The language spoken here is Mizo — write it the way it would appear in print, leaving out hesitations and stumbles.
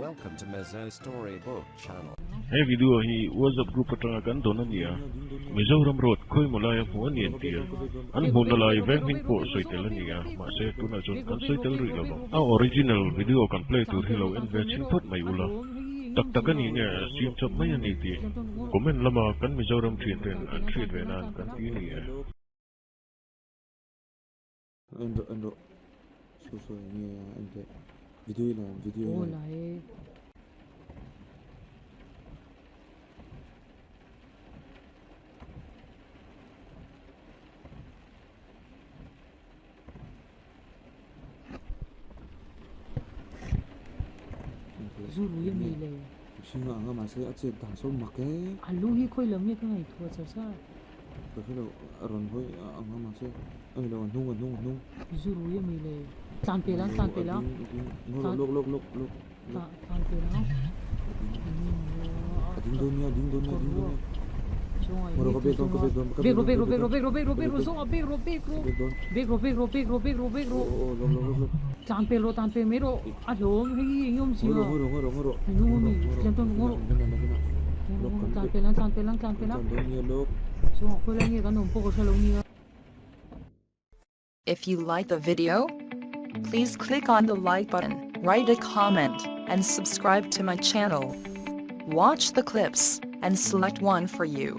Welcome to Mizo Storybook Channel. He video hi WhatsApp group atanga kan dawn a ni a, Mizoram road khawimaw laia hmuh a ni an ti a, an hmuhna lai veng hming pawh sawi tel a ni a, mahse tunah chuan kan sawi tel rih lo vang. A original video kan play tur hi lo en ve chhin phawt mai ula, tak tak a ni nge siam chawp mai a ni tih comment lama kan Mizoram thian ten an hriat ve nan kan ti a ni e. En rawh en rawh saw saw eng nge a en teh video i la em video i la em. Zu rui a mi le. Mihring a ang a mahse a chet dan sawn mak e. A lu hi khawi lam nge ka ngaihtuah char char. Ka hre lo a rawn hawi a ang a mahse a ni lo a hnung a hnung a hnung. Zu rui a mi le. Tlan pel ang tlan pel ang. A ding a ding lawk lawk lawk lawk lawk. Tlan pel ang. A ding a ding dawn nia a ding dawn nia a ding dawn nia. Ngawh ka bek dawn ka bek dawn ka bek dawn ka bek dawn bek rawh bek rawh zawng a bek rawh bek rawh bek rawh bek rawh bek rawh bek rawh bek rawh aw lawk lawk lawk lawk tlan pel rawh tlan pel mai rawh a hlawm hei hi eng awm si a ngaw rawh ngaw rawh ngaw rawh eng awm mi tlan tawn ngaw rawh tlan pel ang tlan pel ang tlan pel ang zawng a khawilai nge kan awm pawh ka hre lo nia. If you like the video, please click on the like button, write a comment, and subscribe to my channel. Watch the clips, and select one for you.